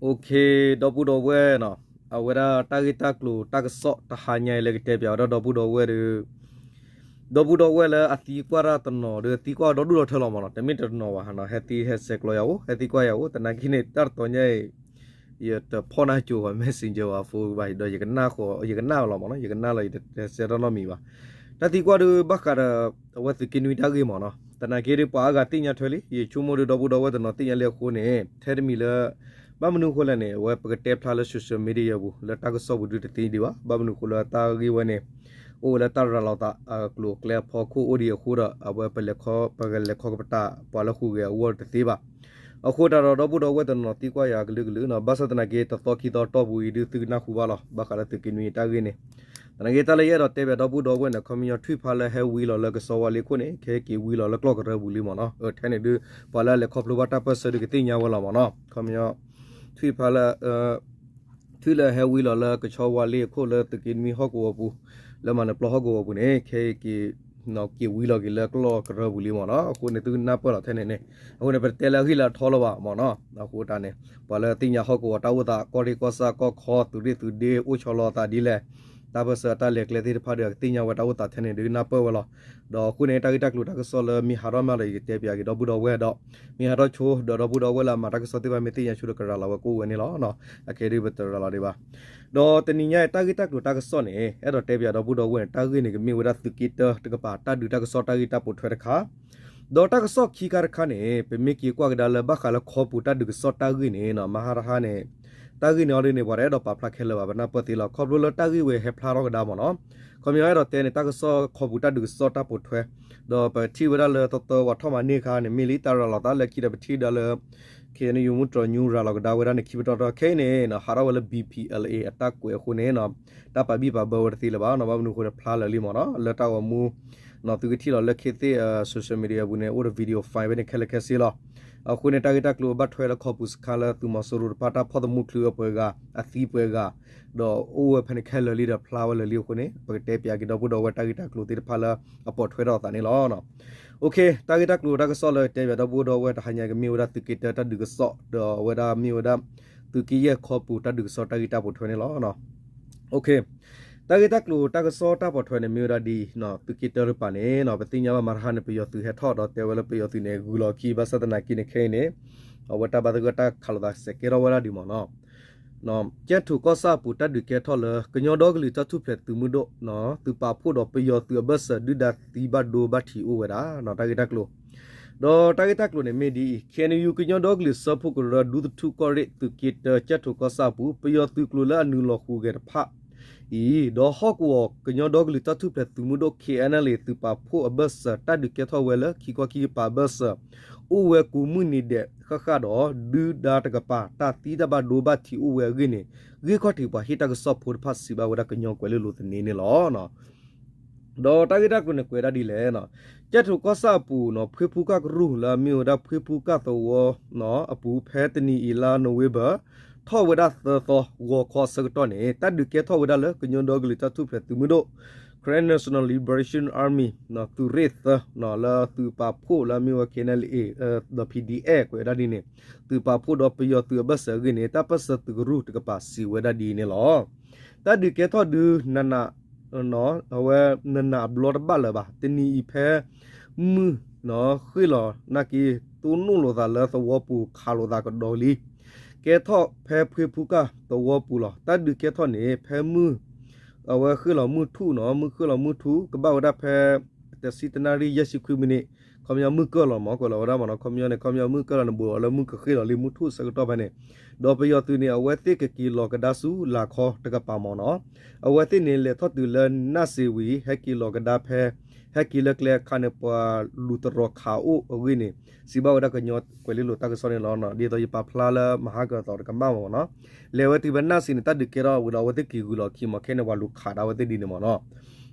ဒီပုၢ်ဒီဝဲၢ်နီၤ, အဝဲဒၣ်တၢ်ဂ့ၢ်တၢ်ကျိၤတၢ်ကစီၣ်တဟါညါအံၤလၢကတဲပၠးဝဲဒၣ်ဒီပုၢ်ဒီဝဲၢ်ဒီး ဒီပုၢ်ဒီဝဲၢ်လၢအသံကွၢ်တၢ်တနီၤဒီးသံကွၢ်ဒီဒူၣ်ဒီထၢလီၤမးနီၤ, တမ့ၢ်တနီၤဘၣ်နီၤ, ဟဲသံဟဲဆဲးကျိးယၤအိၣ် ဟဲသံကွၢ်ယၤအိၣ်, သနာ်က့န့ၣ် တၢ်တတီၤညါအံၤ ယတဖီၣ်နၢ်ကၠိၤဘၣ် Messenger ဘၣ် phone ဘၣ်ဒီး ယကနၣ်ဃီ ယကနၣ်လီၤမးနီၤ, ယကနၣ်လီၤ ယတတဲဆၢထီၣ်နီတမံၤဘၣ်. တၢ်သံကွၢ်ဒီးဘၣ်ဃးဒီး အဝဲသုးက့နွံတၢ်ဂ့ၢ်မးနီၤ, သနာ်က့ဒီးပှၤအါဂၤသ့ၣ်ညါထွဲလံ, ယဆိကမိၣ်ဒီးဒီပုၢ်ဒီဝဲၢ်တနီၤသ့ၣ်ညါလံအဃိန့ၣ် ထဲတမံၤလၢ ဘၣ်မနုၤအဃိလဲၣ်န့ၣ် အဝဲပကတဲဖျါလၢ social media ပူၤ လၢတၢ်ကစီၣ်ပူၤဒုးတသ့ဒံးဘၣ်, ဘၣ်မနုၤအဃိလၢတၢ်ဂ့ၢ်ဝဲန့ၣ် အိၣ်ဝဲလၢတၢ်ရၤလီၤသးအကျိၤအကျဲအဖီခိၣ်အိၣ်ဒံးအဃိဒီး အဝဲပလဲၤခီ ပကလဲၤခီကပတာ်ပှၤလၢဟူးဂဲၤအဂီၢ်တသ့ဘၣ်. အဃိတၢ်ဒီးဒီပုၢ်ဒီဝဲၢ်တနီၤသံကွၢ်ယၤကလုာ်ကလုာ်နီၤ, ဘၣ်ဆၣ်သနာ်က့တသီခံသီတီၢ်ပူၤအံၤဒုးသုကနၢ်ဟူဘၣ်လီၤ, ဘၣ်ဃးလၢသုးက့နွံတၢ်ဂ့ၢ်န့ၣ် သနာ်က့တၢ်လၢယအဲၣ်ဒိးတဲပၠးဒီပုၢ်ဒီဝဲၢ်န့ၣ် ခီပညီထွံၣ်ဖးလၢဟဲဝံလီၤလၢကဆီဝါလ့အခိၣ်န့ၣ် ခဲက့ၤဝံလီၤလၢကျီၢ်ကရၢပူၤလံမးနီၤ, ထဲန့ၣ်ဒုး ပှၤလၢအလဲၤခီဖျိဘၣ်တၢ်ပၢၢ်ဆၢဒုးကသ့ၣ်ညါဝဲလီၤမးနီၤ, ခီပညီ ထွံၣ်ဖးလၢ ထွံၣ်လၢဟဲဝံလီၤလၢကဆီဝါလ့အခိၣ်လၢသုးက့နွံဟီၣ်ကဝီၤပူၤ လၢမၤနၢၤပျီဟီၣ်ကဝီၤပူၤန့ၣ် ခဲက့ၤ က့ၤဝံလီၤက့ၤလၢကျီၢ်ကရၢပူၤလံမးနီၤ, အဃိန့ၣ်သုကနၢ်ပၢၢ်လီၤထဲန့ၣ်န့ၣ်, အဃိန့ၣ် ပတတဲလၢအဂ့ၢ်လၢအထီလၢၤဘၣ်မးနီၤ, အဃိတၢ်န့ၣ် ပှၤလၢသ့ၣ်ညါဟီၣ်ကဝီၤတၢ်အိၣ်သး ကီၢ်ရ့ၣ်ကီၢ်ဆၣ်ကီၢ်ခီ သုးရ့ၣ်သုးဒ့အိၣ်ဆီလီၤအသးဒ်လဲၣ်, တၢ်ပၢၢ်ဆၢအတၢ်လဲၤကျဲသ့ၣ်တဖၣ်ဒီးကသ့ၣ်ညါဝဲတၢ်အိၣ်သးထဲန့ၣ်ဒုးကနၢ်ပၢၢ်ဝဲလီၤ. ဒီးအဃိန့ၣ် တၢ်ဂ့ၢ်တၢ်ကျိၤတၢ်ကစီၣ်လၢမ့ၢ်ဟးထီၣ်မးဒီးယကတဲပၠးက့ၤဒီပုၢ်ဒီဝဲၢ်ဒီး မ့ၢ်ဟးထီၣ်ဆိဒီးဒီပုၢ်ဒီဝဲၢ်လၢအမၤတၢ်ကစီၣ်သ့ၣ်တဖၣ်မ့ၢ်သ့ၣ်ညါဆိဒီး ကရၤလီၤဝဲကအိၣ်ဝဲန့ၣ်လီၤ. အခဲဒုးပတရၤလီၤဒံးဘၣ်. ဒီးတနံၤညါအံၤတၢ်ဂ့ၢ်တၢ်ကျိၤတၢ်ကစီၣ်န့ၣ် အဲၣ်ဒိးတဲပၠးဒီပုၢ်ဒီဝဲၢ်န့ၣ် တၢ်ဂ့ၢ်န့ၣ်ကမ့ၢ်ဝဲဒၣ်သုးက့တၢတကပၤ တၢ်ဒုးတၢ်ကစီၣ်တၢ်ဂ့ၢ်တၢ်ပိာ်ထွဲတခါ ဒီးတၢ်ကစီၣ်ခံခါတခါန့ၣ် ပမ့ၢ်က့ၤကွၢ်ကဒါလၢဘၣ်ဃးလၢခီပူၤတၢ်ဒုးကစီၣ်တၢ်ဂ့ၢ်န့ၣ်နီၤ မဟါတဟါန့ၣ် တၢ်ဂ့ၢ်န့ၣ်အီၤဒ်န့ၣ် ပှၤတအဲၣ်ဒိးပာ်ဖျါခဲလၢာ်ဘၣ် ပနၢ်ပၢၢ်သ့လီၤ. ခီဖျိလၢတၢ်ဂ့ၢ်ဝဲဟဲဖျါထီၣ်ကဒါမးနီၤ ခီပညီအဲၣ်ဒိးတဲန့ၣ် တၢ်ကစီၣ်ခီပူၤတၢ်ဒုးကစီၣ်တၢ်ပိာ်ထွဲ ဒီးပထံၣ်ဝဲဒၣ်လၢတၢတၢဝဲထီၣ်မၤန့ၢ်အခါန့ၣ် မ့ၢ်လံတၢ်ရၤလီၤသးလၢခံဒီးပထံၣ်ဒၣ်လၢ ခ့ၣ်အဲၣ်ယူၣ် မုၢ်တြီၤယူၣ်ရၤလီၤကဒါဝဲဒၣ်န့ၣ် ခံပတီၢ်ဒီးခဲအံၤန့ၣ် ဟးထီၣ်ဝဲလၢ BPLA အတၢ်ကွဲးအဃိန့ၣ် တၢ်ပာ်ဘံၣ်ပာ်ဘၢဝဲတသ့လၢၤဘၣ်နီၤ ဘၣ်မနုၤအဃိန့ၣ်ဖျါလၢာ်လံမးနီၤ လၢတၢ်ဂီၤမူ သုကထံၣ်လီၤလၢခ့သ့ၣ် social media ပူၤန့ၣ် အိၣ်ဒီး video file ဝဲန့ၣ်ခဲလၢာ်ခဲဆ့လီၤ. အဃိန့ၣ် တၢ်ဂ့ၢ်တၢ်ကျိၤဘၣ်ထွဲလၢခီပူၤစခါလၢသုးမီၤစိရိၤတဖၣ်တၢ်ဖီၣ်သမူချုးအပှဲၤဂၤ အသံပှဲၤဂၤ ဒီးအိၣ်ဝဲဖဲန့ၣ်ခဲလၢာ်လံဒီးဖျါဝဲလၢာ်လံအဃိန့ၣ် ပကတဲပၠးက့ၤဒီပုၢ်ဒီဝဲၢ်တၢ်ဂ့ၢ်တၢ်ကျိၤသ့ၣ်တဖၣ်လၢအပိာ်ထွဲထီၣ်အသးန့ၣ်လီၤ. တၢ်ဂ့ၢ်တၢ်ကျိၤတၢ်ကစီၣ်လၢတဲပၠးဒီပုၢ်ဒီဝဲၢ်တဟါညါကမ့ၢ်ဝဲဒၣ်သုးက့တၢတၢ်ဒုးကစီၣ် ဒီးအဝဲဒၣ်မ့ၢ်ဝဲဒၣ် သုးက့ယဲၢ်ခီပူၤတၢ်ဒုးကစီၣ်တၢ်ဂ့ၢ်တၢ်ပိာ်ထွဲန့ၣ်လီၤ. တၢ်ဂ့ၢ်တၢ်ကျိၤတၢ်ကစီၣ်တၢ်ပိာ်ထွဲန့ၣ်မ့ၢ်ဝဲဒၣ်ဒ် သုးက့တၢတကပၤန့ၣ် ပသ့ၣ်ညါဘၣ်မဟါတဟါန့ၣ် ပယီၤသုးဟဲထီၣ်ဒီးတဲဝဲလၢပယီၤသုးန့ၣ် ဂုၤလီၤခံ ဘၣ်ဆၣ်သနာ်က့န့ၣ်ခဲအံၤန့ၣ် အဝဲတၢ်ဘၣ်သဂၢၢ်တၢ်ခးလိာ်သးစဲးကဲထီၣ်ဝဲဒၣ်ဒံးမးနီၤ ကၠဲၣ်ထိၣ်ကီၢ်ဆၣ်အပူၤတၢ်ဒုးကဲထီၣ်လၢ ကညီဒီကလုာ်တၢ်ထူၣ်ဖျဲးသုးမုၢ်ဒိၣ် သုးပာ်ဖှိၣ်ဒီးပယီၤသုးအဘၢၣ်စၢၤဒုၣ်ဒါသံဘၣ်ဒိဘၣ်ထံးအိၣ်ဝဲဒၣ် တၢ်ဂ့ၢ်တၢ်ကျိၤ ဒီးတၢ်ဂ့ၢ်တၢ်ကျိၤန့ၣ်မ့ၢ်ဒ်အံၤ ခ့ၣ်အဲၣ်ယူၣ် ကညီဒီကလုာ်စၢဖှိၣ်ကရၢ ဒူသထူၣ်ကီၢ်ရ့ၣ်သုးက့တၢ ကၠဲၣ်ထိၣ်ကီၢ်ဆၣ်အပူၤ ပယီၤသုးကျိၤလၢအနုာ်လီၤဟူးဂဲၤတဖၣ်အံၤ ဒီးဟီၣ်ကဝီၤကညီဒီကလုာ်တၢ်ထူၣ်ဖျဲးသုးမုၢ်ဒိၣ် ခ့ၣ်အဲၣ်ယူၣ် သုးပာ်ဖှိၣ်အဘၢၣ်စၢၤ တၢ်ဒုးကဲထီၣ်ဝဲလၢခံခီခံကပၤအဘၢၣ်စၢၤ အိၣ်ဝဲကိးမုၢ်နံၤဒဲးဃၣ်ဃၣ်ဒီး ဒုၣ်ဒါတကပၤ တၢ်သံတၢ်ဘၣ်ဒိဘၣ်ထံးအိၣ်ဝဲအဂ့ၢ်န့ၣ် ဂ့ၢ်ခီၣ်ထံးပှၤဟ့ၣ်တၢ်ကစီၣ်ဖိတဖၣ်စံးဘၣ်ဝဲဒၣ်ကညီကွဲၤလ့လိၤသန့န့ၣ်လီၤ. ဒီးတၢ်ဂ့ၢ်တၢ်ကျိၤန့ၣ်ကွဲးဒၣ်ဒ်လဲၣ်, ကၠဲၣ်ထိၣ်ကီၢ်ဆၣ်အပူၤ ဖှ့ဖူကၢ်ကရူၢ်လၢအမ့ၢ်ဝဲဒၣ်ဖှ့ဖူကၢ်သဝီအပူၤ ဖဲတနံၤအံၤလါနိၣ်ဝ့ဘၢၣ် ထီၣ်ဝဲဒၣ်သၢသီ ဂီၤခီအဆၢကတီၢ်န့ၣ် တၢ်ဒုးကဲထီၣ်ဝဲဒၣ်လၢကညီဒီကလုာ်တၢ်ထူၣ်ဖျဲးသုးမုၢ်ဒိၣ် Karen National Liberation Army သုးရ့ၣ်သၢ လၢသုးပာ်ဖှိၣ်လၢအမ့ၢ်ဝဲ ခ့ၣ်အဲၣ်ယူၣ် ဒီး ပီၣ်ဒီအ့ၣ် ကွဲးဒၣ်ဒ်န့ၣ် သုးပာ်ဖှိၣ်ဒီးပယီၤသုးအဘၢၣ်စၢၤအဂ့ၢ်န့ၣ် တၢ်ပၢၢ်ဆၢသုးကရူၢ်တကပၤစံးဝဲဒၣ်ဒ်အံၤန့ၣ်လီၤ. တၢ်ဒုးကဲထီၣ်ဒုး နးနး အဝဲနးနးအဘျီတဘၣ်လၢၤဘၣ်. တနံၤအံၤဖဲ မုၢ် ဃ့ၢ်လီၤနာ်က့ တိၢ်နီၣ်လိာ်သးလၢသဝီပူၤခးလိာ်သးကဒီးလံ. ကဲထီၣ်ဖဲဖှ့ဖူကၢ်သဝီပူၤလီၤ. တၢ်ဒုးကဲထီၣ်န့ၣ် ဖဲမုၢ် အဝဲဃ့ၢ်လီၤမုၢ်ထူၣ်နီၤ, မုၢ်ဃ့ၢ်လီၤမုၢ်ထူၣ် ကဘၣ်ဝဲဒၣ်ဖဲ တဆံတနၣ်ရံၣ်ယဲၢ်ဆံခွံမံးနံး, ခီပညီမုၢ်ကၢၢ်လီၤမး ကွဲးလီၤဝဲဒၣ်မးနီၤ, ခီပညီန့ၣ် ခီပညီမုၢ်ကၢၢ်လီၤန့ၣ် ဘူးလီၤလၢမုၢ်ကဃ့ၢ်လီၤလံ မုၢ်ထူၣ်အဆၢကတီၢ်ဖဲန့ၣ်, ဒီးပယီၤသုးန့ၣ် အဝဲသ့ၣ်ကက့ၤလီၤကဒါဆူလၤခီတကပၤမးနီၤ, အဝဲသ့ၣ်န့ၣ် လဲၤထီၣ်တုၤလၢနၢ်စ့ဝံၤ ဟဲက့ၤလီၤကဒါဖဲ ဟဲက့ၤလၢကျဲအခါန့ၣ် ပှၤလူၤတရီၤခးအိၣ်အဂ့ၢ်န့ၣ် စံးဘၣ်ဝဲဒၣ်ကညီကွဲၤလ့လိၤတၢ်ကစီၣ်န့ၣ်လီၤ. ဒ်သိးယပာ်ဖျါလၢမဟါကသီတကမၣ်မးနီၤ, လဲၤဝဲတုၤဖဲနၢ်စ့န့ၣ် တၢ်ဒုးကဲထီၣ်ဝံၤဒီး အဝဲသ့ၣ်က့ၤဂုၤလီၤခံမး ခဲန့ၣ် ပှၤလူၤခးဒၣ်ဝဲသ့ၣ်ဒ်န့ၣ်မးနီၤ.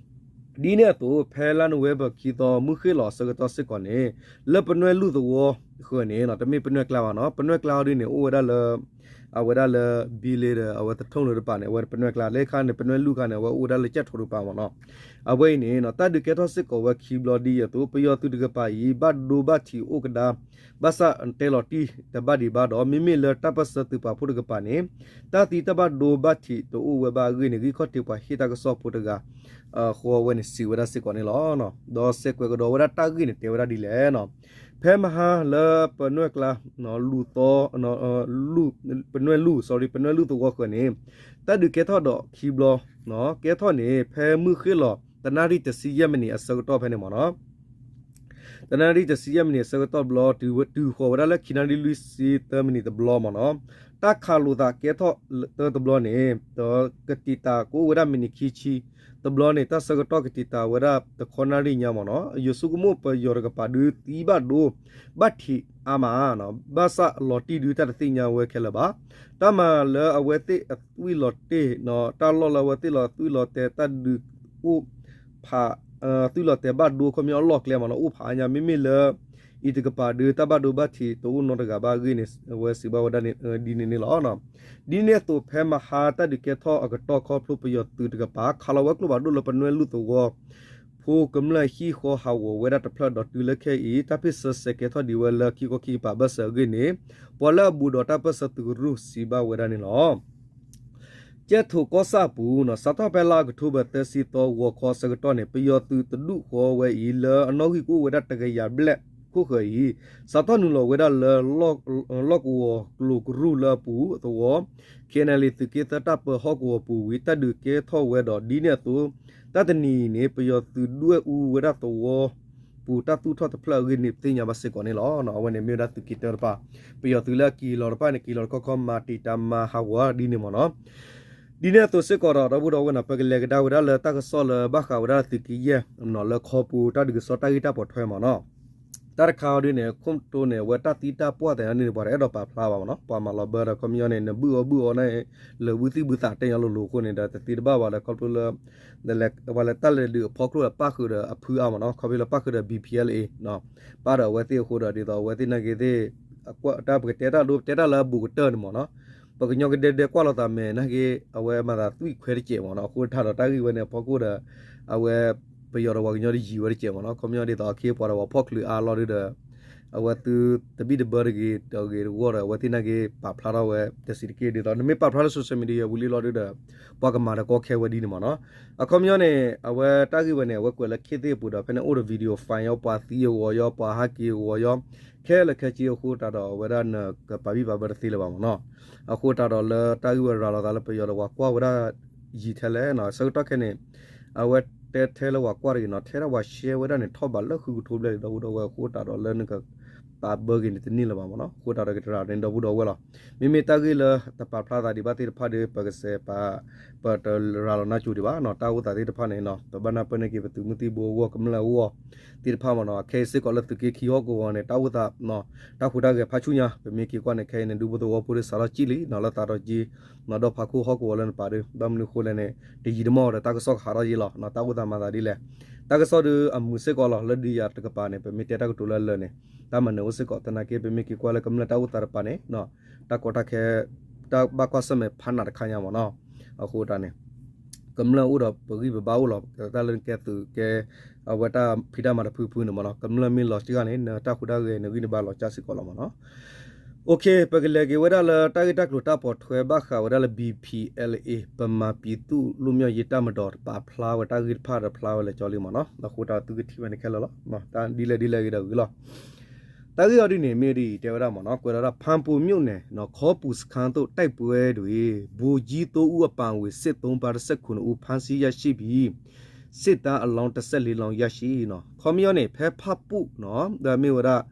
ဒ်န့ၣ်အသိး ဖဲလါနိၣ်ဝ့ဘၢၣ်ခံသီ မုၢ်ဃ့ၢ်လီၤအဆၢကတီၢ်စ့ၢ်ကီးန့ၣ် လၢပနွဲၣ်လူၢ်သဝီဃၢၤန့ၣ် တမ့ၢ်ပနွဲၣ်ကျါဘၣ်နီၤ, ပနွဲၣ်ကျါအီၤဒ်န့ၣ် အိၣ်ဝဲဒၣ်လၢ အဝဲဒၣ်လၢ ဘံလ့ဒီး အဝဲသထိၣ်လၢတပၤန့ၣ် အဝဲပနွဲၣ်ကျါ လၢခါန့ၣ် ပနွဲၣ်လူၢ်ခါန့ၣ် အဝဲအိၣ်ဝဲဒၣ်လၢကၠဲၣ်ထိတပၤမ့ၢ်နီၤ. အဝဲအံၤန့ၣ် တၢ်ဒုးကဲထီၣ်စ့ၢ်ကီးဝဲခံဘျီဒ်အံၤအသိး ပယီၤသုးတကပၤအံၤ ဘၣ်ဒိဘၣ်ထံးအိၣ်ကဒါ ဘၣ်ဆၣ်တဲလီၤတံၢ်တဘၣ်ဒံးဘၣ်ဒီး မ့မ့ၢ်လၢတၢ်ပၢၢ်ဆၢသုးပာ်ဖှိၣ်တကပၤန့ၣ် တၢ်သံတၢ်ဘၣ်ဒိဘၣ်ထံးတအိၣ်ဝဲဘၣ်အဂ့ၢ်န့ၣ် ဂံၢ်ခီၣ်ထံးပှၤဟ့ၣ်တၢ်ကစီၣ်ဖိတဂၤ ဃီဝဲန့ၣ် စံးဝဲဒၣ်စ့ၢ်ကီးန့ၣ်လီၤ. ဒီးစဲးကွဲးကဒီးဝဲဒၣ်တၢ်ဂ့ၢ်န့ၣ် တဲဝဲဒၣ်ဒ်လဲၣ်နီၤ. ဖဲမဟါလၢပနွဲၣ်ကျါ လူၢ်သီ ပနွဲၣ်လူၢ် sorry ပနွဲၣ်လူၢ်သဝီဃၢၤန့ၣ် တၢ်ဒုးကဲထီၣ်ဒီးခံဘျီ ကဲထီၣ်န့ၣ် ဖဲမုၢ်ဃ့ၢ်လီၤ တနၣ်ရံၣ်တဆံယဲၢ်မံးနံးအဆၢကတီၢ်ဖဲန့ၣ်မ့ၢ်နီၤ တနၣ်ရံၣ်တဆံယဲၢ်မံးနံးအဆၢကတီၢ်ဘျီ တုၤဃီၤဝဲဒၣ်လၢခံနၣ်ရံၣ်လွံၢ်ဆံသၢမံးနံးတဘျီမ့ၢ်နီၤ တၢ်ခးလိာ်သးကဲထီၣ်တဘျီန့ၣ် ဒီးကတံာ်တာ်ကအိၣ်ဝဲဒၣ်မံးနံးခံဆံတဘျီန့ၣ် တၢ်ဆၢကတီၢ်ကတံာ်တာ်ဝဲဒၣ်တခီနၣ်ရံၣ်ညါမ့ၢ်နီၤ ယဆိကမိၣ်ပယီၤတကပၤဒုးသံဘၣ်ဒိ ဘၣ်ထံးအါမး ဘၣ်ဆၣ်လီၤတံၢ်ဒုးတၢ်တသ့ၣ်ညါဝဲခဲလၢာ်ဘၣ်. တၢ်မၤလၢအဝဲသ့ၣ်အသွံၣ်လီၤတ့ၢ် တၢ်လီၢ်လၢအဝဲသ့ၣ်လီၤသွံၣ်လီၤတဲာ်တၢ်ဒုးအိၣ်ဖး သွံၣ်လီၤတဲာ်ဘၣ်ဒိခီပညီအလီၢ်ကျဲမ့ၢ်နီၤ အိၣ်ဖးအါညါ မ့မ့ၢ်လၢ အံၤတကပၤဒုး တၢ်ဘၣ်ဒိဘၣ်ထံးတအိၣ်နီတဂၤဘၣ်အဂ့ၢ်န့ၣ် အဝဲစံးဘၣ်ဝဲဒၣ်ဒ်န့ၣ်န့ၣ်လီၤ. ဒ်န့ၣ်အသိးဖဲမဟါတၢ်ဒုးကဲထီၣ်အကတီၢ်ခီဖျိပယီၤသုးတကပၤ ခးလီၤဝဲကျိဖးဒိၣ်လၢပနွဲၣ်လူၢ်သဝီ ဖိကမျၢၢ်ဟံၣ်ဃီဟးဂီၤဝဲဒၣ်တဖျၢၣ်ဒီးတုၤလၢခဲအံၤ တၢ်ဖ့ၣ်ဆၢစဲးကဲထီၣ်ဒံးဝဲလၢခံခီခံကပၤဘၢၣ်စၢၤအဂ့ၢ်န့ၣ် ပှၤလၢအဘူးဒီးတၢ်ပၢၢ်ဆၢသုးကရူၢ်စံးဘၣ်ဝဲဒၣ်န့ၣ်လီၤ. ကၠဲၣ်ထိးကီၢ်ဆၣ်အပူၤ စးထီၣ်ဖဲလါအီးကထိဘၢၣ်သၢဆံသီဂီၤခီအဆၢကတီၢ်န့ၣ် ပယီၤသုးတဒူၣ်ဃီဝဲအံၤ လၢအနီၣ်ဂံၢ်ကအိၣ်ဝဲဒၣ်တကယၤဘျဲၣ်ခိၣ်ဃၢၤအံၤ စးထီၣ်နုာ်လီၤဝဲဒၣ်လၢ လီၢ်ကဝီၤကျိၤကရူၢ်လၢအပူၤအသဝီ ခ့ၣ်အဲၣ်ယူၣ်အ့ၣ် သုးက့သၢတၢ်ပၢဟီၣ်ကဝီၤပူၤဝံၤ တၢ်ဒုးကဲထီၣ်ဝဲဒီးဒ်န့ၣ်အသိး တၢ်တနံၤအံၤန့ၣ် ပယီၤသုးဒွဲၣ်အူဝဲဒၣ်သဝီပူၤတၢ်သူၣ်ထီၣ်တဖျၢၣ်အဂ့ၢ်န့ၣ် ပသ့ၣ်ညါဘၣ်စ့ၢ်ကီးန့ၣ်လီၤ. အဝဲန့ၣ်မ့ၢ်ဝဲဒၣ်သုးက့တၢတဖၣ် ပယီၤသုးလၢအက့ၤလီၤတဖၣ်န့ၣ် က့ၤလီၤတခီခီမၤတံာ်တာ်မၤဟးဂီၤဒ်န့ၣ်မ့ၢ်နီၤ ဒ်န့ၣ်အသိးစ့ၢ်ကီးဒီး ဒီပုၢ်ဒီဝဲၢ်နီၤ ပကလဲၤကဒါဝဲဒၣ်လၢတၢ်ကစီၣ်လၢဘၣ်ဃးဝဲဒၣ်သုးက့ယဲၢ် လၢခီပူၤတၢ်ဒုးကစီၣ်တၢ်ဂ့ၢ်တၢ်ပိာ်ထွဲမ့ၢ်နီၤ တၢ်တခါအံၤဒ်န့ၣ် ခိၣ်တိန့ၣ် အဝဲတၢ်သံတၢ်ပှၢ်သ့ၣ်န့ၣ် ပှၤတအဲၣ်ဒိးပာ်ဖျါဘၣ်မ့ၢ်နီၤ ပှၤမၤလီၤဘၢဒီး ခီပညီန့ၣ် နဘုၣ်အီၣ်ဘုၣ်အီန့ၣ် လၢာ်ဝံသံၣ်ဘုၣ်သးတဲညါလိၤလိၤအဃိန့ၣ်ဒီး တသ့တဘၣ်ဘၣ်ဒီး ခီဖျိလၢ ပှၤလဲၤတၢ်လဲၤဒုးအဖီခိၣ်ဒီးပၣ်ဃုာ်ဒီးအဖုအါမ့ၢ်နီၤ ခီဖျိလၢပၣ်ဃုာ်ဒီး ဘံၣ်ပံၣ်အလ်အ့ ပၣ်ဒီးအဝဲသ့ၣ်အဃိဒီး ဒ်သိးအဝဲသ့ၣ်နာ်က့သ့ၣ် တၢ်ပကတဲတၢ်ဒိ ပတဲတၢ်လၢအဘူးကတၢၢ်န့ၣ်မ့ၢ်နီၤ ပကညီကဒဲဒဲကွၢ်လိာ်သးမဲာ်နာ်က့ အဝဲမၤသးသွံၣ်ခွဲတစဲးမ့ၢ်နီၤ အဃိတၢ်ဒီးတၢ်ဂ့ၢ်ဝဲန့ၣ် အဖီခိၣ်ဒီး အဝဲ ပယီၤဒီးပှၤကညီတယံၤဝဲတစဲးမ့ၢ်နီၤ ခီပညီဒ်သိးအခ့အပှၤဒီးပှၤဖီၣ်ချုးအါလီၤဒုဒီး အဝဲသုတဘံၣ်တဘၢတဂ့ၤတဂ့ၤတဝီၢ်ဒီး အဝဲသ့ၣ်နာ်က့ပာ်ဖျါထီၣ်ဝဲ တစံးတက့ၢ် ဒ်သိး နမ့ၢ်ပာ်ဖျါလၢ social media ဝံၤလံလီၤဒုဒီး ပှၤကမၤဒီးကီခဲဝဲဒ်န့ၣ်မ့ၢ်နီၤ အခီပညီန့ၣ် အဝဲတၢ်ဂ့ၢ်ဝဲန့ၣ် အဝဲကွဲးလၢခ့သ့ၣ်အပူၤဒီး ဖဲန့ၣ်အိၣ်ဒီး video file အီၤ ပှၤသံအဂီၤယီၤ ပှၤဟးက့ၤအဂီၤယီၤ ခဲလၢာ်ခဲဆ့အဃိတၢ်ဒီး အဝဲဒၣ်နကပာ်ဘံၣ်ပာ်ဘၢတသ့လၢၤဘၣ်မ့ၢ်နီၤ အဃိတၢ်ဒီးလၢတၢ်ဂ့ၢ်ဝဲရၤလီၤသးလၢပယီၤဒီးပှၤကွၢ်ဝဲဒၣ်ယံာ်ထဲလဲၣ်နီၤ ဆၢကတီၢ်ခဲန့ၣ် အဝဲတဲထဲလၢပှၤကွၢ်တဂ့ၤနီၤ ထဲဒၣ်ပှၤ share ဝဲဒၣ်န့ၣ် ထီၣ်ဘးလၢဃုကထိဘျဲၣ်လံ ဒီပုၢ်ဒီဝဲၢ်အဃိတၢ်ဒီးလၢနက ပာ်ဘၢက့ၤန့ၣ်တန့ၢ်လၢၤဘၣ်မ့ၢ်နီၤ အဃိတၢ်ဒီးကတရၢ်န့ၣ် ဒီပုၢ်ဒီဝဲၢ်လီၤ မ့မ့ၢ်တၢ်ဂ့ၢ်လၢတပာ်ဖျါသးဒံးဘၣ်သ့ၣ်တဖၣ်ဒီး ပကစဲးပာ် ပတရၤလီၤနါစိၤဒံးဘၣ်နီၤ တၢ်အိၣ်သးသ့ၣ်တဖၣ်န့ၣ်နီၤ ပဘၣ်နၢ်ပၢၢ်န့ၢ်က့ၤပသုးမုၢ်သံၣ်ဘိအဂီၢ် ကမျၢၢ်အဂီၢ် သ့ၣ်တဖၣ်မ့ၢ်နီၤ ခဲအံၤစ့ၢ်ကီးလၢသုးက့ခံဟီၣ်ကဝီၤန့ၣ် တၢ်အိၣ်သး တၢ်ဟူးတၢ်ဂဲၤဖးဆူၣ်ညါ ပမ့ၢ်က့ၤကွၢ်န့ၣ် ခဲအံၤန့ၣ် ဒူဖိသဝီဖိဒီးစးထီၣ်ကံၣ်လံနီၤ လၢသးဒီးက့ နီၤ ဒီးဖးခိၣ်ဟီၣ်ကဝီၤလၢနပာ်ဒီး ဘၣ်မနုၤအဃိလဲၣ်န့ၣ် တယံာ်တမီၢ်ဒီးတၢ်ကစီၣ်ကဟးထီၣ်ယ့ၢ်လီၤ တၢ်အိၣ်သးမၤသးဒ်လဲၣ် တၢ်ကစီၣ်ဒုးအမုာ်စ့ၢ်ကီးလီၤ လၢဒုးယၤတကပၤန့ၣ် ပမ့ၢ်တဲတၢ်ကတိၤလၢအလၢာ်န့ၣ် တၢ်မၤနၢၤအိၣ်စ့ၢ်ကီး သနာ်က့ ပမ့ၢ်က့ၤကွၢ်လၢကမျၢၢ်တၢ်အိၣ်သးတပၤန့ၣ် တၢ်ကီတၢ်ခဲ တၢ်ဘၣ်ကွၢ်ဆၢၣ်မဲာ်ဖးနးတခါညါမ့ၢ်နီၤ အဃိတၢ်န့ၣ် ကမျၢၢ်အိၣ်ဒီးပဂံၢ်ပဘါအိၣ်လီၤ တၢ်လၢနကဲသုးကဲ အဝဲတၢ်ဖံးတၢ်မၤတဖုဖုန့ၣ်မ့ၢ်နီၤ ကမျၢၢ်မ့ၢ်လီၤစှၤန့ၣ် နတၢ်ဟူးတၢ်ဂဲၤနဂံၢ်နဘါလီၤစှၤစ့ၢ်ကီးလီၤမ့ၢ်နီၤ OK ပကလဲၤက့ၤဝဲဒၣ်လၢတၢ်ဂ့ၢ်တၢ်ကျိၤတၢ်ပိာ်ထွဲဘၣ်ဃးဝဲဒၣ်လၢ ဘံၣ်ပံၣ်အလ်အ့ ဗမာပြည်သူ့လွတ်မြောက်ရေးတပ်မတော် တပာ်ဖျါဝဲတၢ်ဂ့ၢ်တဖၣ်ဒီးဖျါဝဲလၢာ်ကၠီလံမ့ၢ်နီၤ အဃိတၢ်သုကထံၣ်ဝဲန့ၣ်ခဲလၢာ်လီၤ တၢ်ဒ်လဲၣ်ဒ်လဲၣ်ဂ့ၤဒီးဂ့ၤလီၤ တၢ်ဂ့ၢ်အီၤဒ်န့ၣ် မ့ၢ်ဒ်အံၤ တဲဝဲဒၣ်မ့ၢ်နီၤ ကွဲးလီၤဒၣ် ဖၣ်ပူၣ်မြို့နယ် နီၤ ခီပူၤစခန်းသို့ တိုက်ပွဲတွင် ဗိုလ်ကြီးသုံးဦးအပါအဝင် စစ်သုံ့ပန်းတစ်ဆယ့်ခုနှစ်ဦး ဖမ်းဆီးရရှိပြီး စစ်သားအလောင်း တစ်ဆယ့်လေးလောင်း ရရှိ နီၤ ခီပညီန့ၣ် ဖဲဖၣ်ပူၣ်နီၤ ဒီးမ့ၢ်ဝဲဒၣ်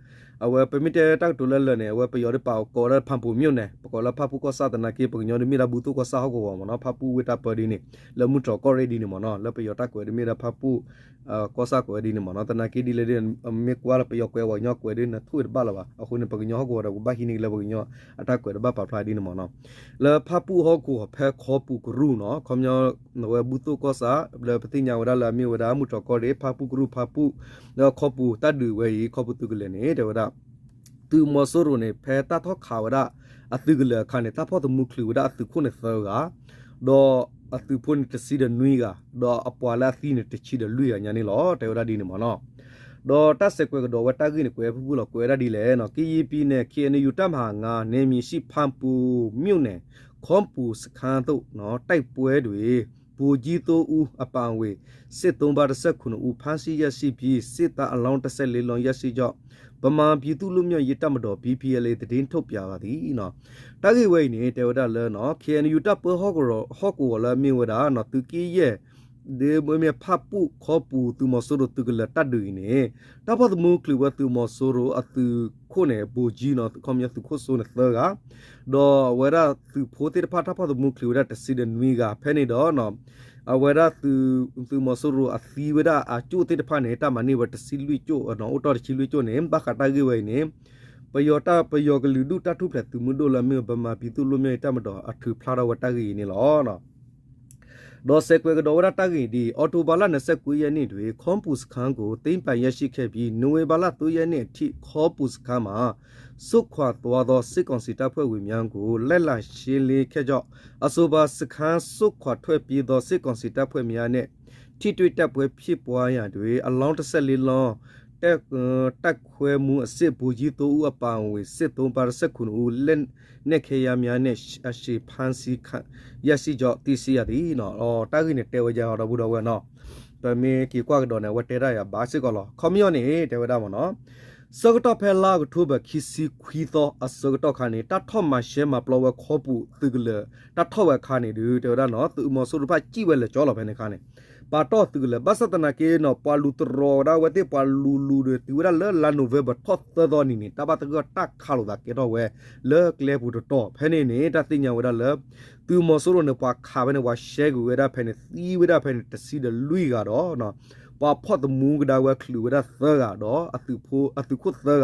အဝဲပမ့ၢ်တဲတၢ်ကတိၤလၢလၢာ်န့ၣ် အဝဲပယီၤဒုးပာ်ကိးဝဲဒၣ် ဖၣ်ပူၣ်မြို့နယ် ပကိးလၢဖၣ်ပူၣ်ကီၢ်ဆၣ်သနာ်က့ ပကညီဒုးမ့ၢ်ဒၣ်ဘူၣ်သိၣ်ကီၢ်ဆၣ်ဟီၣ်ကဝီၤမ့ၢ်နီၤ ဖၣ်ပူၣ်ဝ့ၢ်တၢ်ပၢဒ်န့ၣ် လၢမုၢ်တြီၢ်ကီၢ်ရ့ၣ်ဒ်န့ၣ်မ့ၢ်နီၤ လၢပယီၤတၢ်ကွဲးဒုးမ့ၢ်ဒၣ်ဖၣ်ပူၣ် ကီၢ်ဆၣ်ကွဲးဒ်န့ၣ်မ့ၢ်နီၤ သနာ်က့ဒ်လဲၣ်ဒ် မ့ၢ်ကွၢ်လၢပယီၤကွဲးဝဲကညီကွဲးဒ်န့ၣ် ထိၣ်တဘၣ်လၢၤဘၣ် အဃိန့ၣ် ပကညီဟီၣ်ကဝီၤဒီး ပဘၣ်ဟံးန့ၢ်က့ၤလၢပကညီအတၢ်ကွဲးတဘၣ်ပာ်ဖျါဒ်န့ၣ်မ့ၢ်နီၤ လၢဖၣ်ပူၣ်ဟီၣ်ကဝီၤဖဲခီပူၤကရူၢ်နီၤ ခီပညီ အဝဲဘူၣ်သိၣ်ကီၢ်ဆၣ် လၢပသ့ၣ်ညါဝဲဒၣ်လၢအမ့ၢ်ဝဲဒၣ် မုၢ်တြီၢ်ကီၢ်ရ့ၣ် ဖၣ်ပူၣ်ကရူၢ် ဖၣ်ပူၣ် လၢခီပူၤတၢ်ဒုးဝဲအံၤ ခီပူၤသုးကလၢၤန့ၣ် တဲဝဲဒၣ် သုးမီၤစိရိၤန့ၣ် ဖဲတၢ်ထီၣ်ခးဝဲဒၣ် အသုးကလၢၤအခါန့ၣ် တၢ်ဖီၣ်သမူချုးဝဲဒၣ်အသုးခိၣ်န့ၣ်သၢဂၤ, ဒီးအသုးဖိန့ၣ်တဆံဒီးနွံဂၤ, ဒီးအပှၤလၢအသံန့ၣ်တဆံဒီးလွံၢ်ဂၤညါန့ၣ်လီၤ. တဲဝဲဒၣ်ဒ်န့ၣ်မ့ၢ်နီၤ. ဒီးတၢ်ဆဲးကွဲးကဒီးဝဲတၢ်ဂ့ၢ်န့ၣ် ကွဲးဖုၣ်ဖုၣ်လီၤ ကွဲးဝဲဒၣ်ဒ်လဲၣ်နီၤ, ကရင်ပြည်နယ် ခ့ဢၣ်အဲၣ်ယူၣ် တပ်မဟာငါး နယ်မြေရှိ ဖာပွန်မြို့နယ် ခေါင်းပူစခန်းသို့နီၤ တိုက်ပွဲတွင် ဗိုလ်ကြီးသုံးဦးအပါအဝင် စစ်သုံ့ပန်းတစ်ဆယ့်ခုနစ်ဦး ဖမ်းဆီးရရှိပြီး စစ်သားအလောင်းတစ်ဆယ့်လေးလုံးရရှိကြောင်း ဗမာပြည်သူ့လွတ်မြောက်ရေးတပ်မတော် ဘီပီအယ်လ်အေ သတင်းထုတ်ပြန်ပါသည် တၢ်ဂ့ၢ်ဝဲအံၤန့ၣ် တဲဝဲဒၣ်လၢနီၤ ခ့ၣ်အဲၣ်ယူၣ် တပ်ဖွဲ့ဟီၣ်ကဝီၤလၢအမ့ၢ်ဝဲဒၣ်နီၤ သုးက့ယဲၢ် ဒ်မ့မ့ၢ်ဖၣ်ပူၣ်ခီပူၤသုးမီၤစိရိၤသုးကလၢၤတၢ်ဒုးအံၤန့ၣ် တၢ်ဖီၣ်သမူချုးဝဲသုးမီၤစိရိၤအသုးခိၣ်န့ၣ် ဗိုလ်ကြီးနီၤ ခီပညီသုးခိၣ်စိန့ၣ်သၢဂၤ, ဒီးအဝဲဒၣ်သုးဖိသ့ၣ်တဖၣ်တၢ်ဖီၣ်သမူချုးဝဲဒၣ်တဆံဒီးနွံဂၤ ဖဲန့ၣ်ဒီး အဝဲဒၣ်သုးမီၤစိရိၤအသံဝဲဒၣ်အကၠိၣ်သ့ၣ်တဖၣ်န့ၣ် တၢ်မၤန့ၢ်ဝဲတဆံလွံၢ်ကၠိၣ်နီၤ အိၣ်တီၢ်တဆံလွံၢ်ကၠိၣ်န့ၣ် ဘၣ်ဃးတၢ်ဂ့ၢ်ဝဲအံၤန့ၣ် ပယီၤတၢ် ပယီၤကလုာ်ဒူၣ်တၢ်ထူၣ်ဖျဲးသုးမုၢ်ဒိၣ်လၢအမ့ၢ် ဗမာပြည်သူ့လွတ်မြောက်ရေးတပ်မတော် အထုးဖျါထီၣ်ဝဲတၢ်ဂ့ၢ်အံၤန့ၣ်လီၤ. ဒီးဆဲးကွဲးကဒီးဝဲဒၣ်တၢ်ဂ့ၢ်ဒ်အံၤ, အောက်တိုဘာလ နှစ်ဆယ့်ကိုးရက်နေ့တွင် ခေါင်းပူစခန်းကို သိမ်းပိုက်ရရှိခဲ့ပြီး နိုဝင်ဘာလ သုံးရက်နေ့အထိ ခေါင်းပူစခန်းမှာ ဆုတ်ခွာသွားသော စစ်ကောင်စီတပ်ဖွဲ့ဝင်များကို လိုက်လံရှင်းလင်းခဲ့ကြောင်း အဆိုပါစခန်း စွန့်ခွာထွက်ပြေးသော စစ်ကောင်စီတပ်ဖွဲ့များနှင့် ထိတွေ့တိုက်ပွဲဖြစ်ပွားရာတွင် အလောင်း တစ်ဆယ့်လေးလုံး တပ်ခွဲမှူးအဆင့် ဗိုလ်ကြီး သုံးဦး အပါအဝင် စစ်သုံ့ပန်း တစ်ဆယ့်ခုနစ်ဦး လက်နက်ခဲယမ်းများနှင့် အရှင်ဖမ်းဆီးရရှိကြောင်း သိရှိရသည် တၢ်ဂ့ၢ်န့ၣ်တဲဝဲယၤဒီပုၢ်ဒီဝဲၢ်နီၤ, ပမ့ၢ်က့ၤကွၢ်ကဒီးန့ၣ် အဝဲတဲတၢ်ယၤဘၣ်စ့ၢ်ကီးလီၤ. ခီပညီန့ၣ် တဲဝဲဒၣ်မ့ၢ်နီၤ ဆၢကတီၢ်ဖဲလါအီးကထိဘၢၣ် ခံဆံခွံသီအဆၢကတီၢ်ခါန့ၣ် တၢ်ထီၣ်မၤရှဲမၤပျီဝဲခီပူၤသုးကလၢၤ တၢ်ထီၣ်ဝဲအခါန့ၣ်ဒီး တဲဝဲဒၣ်နီၤ သုးမီၤစိရိၤတဖၣ်စံၣ်ဝဲလဲၤကၠီလီၤဖဲန့ၣ်အခါန့ၣ် ပာ်တီၢ်သုးကလၢၤ ဘၣ်ဆၣ်သနာ်က့နီၤ ပှၤလူၤတရီၤဝဲဒၣ်အဝဲသ့ၣ် ပှၤလူၤလူၤဒီးတုၤဝဲဒၣ်လၢလါနိၣ်ဝ့ဘၢၣ်ထီၣ်သၢသီနံၤန့ၣ် တၢ်ဘၣ်သဂၢၢ်တၢ်ခးလိာ်သးကဲထီၣ်ဝဲ လၢကျဲပူၤတတီၤ ဖဲန့ၣ်န့ၣ် တၢ်သ့ၣ်ညါဝဲဒၣ်လၢ သုးမီၤစိရိၤန့ၣ် ပှၤခးဖဲန့ၣ် ပှၤရှဲကွံာ်ဝဲဒၣ်ဖဲန့ၣ် သံဝဲဒၣ်ဖဲန့ၣ် တဆံဒီးလွံၢ်ဂၤဒီး ပှၤဖီၣ်သမူကဒါဝဲချုးဝဲဒၣ်သၢဂၤဒီး အသုးဖိသၢ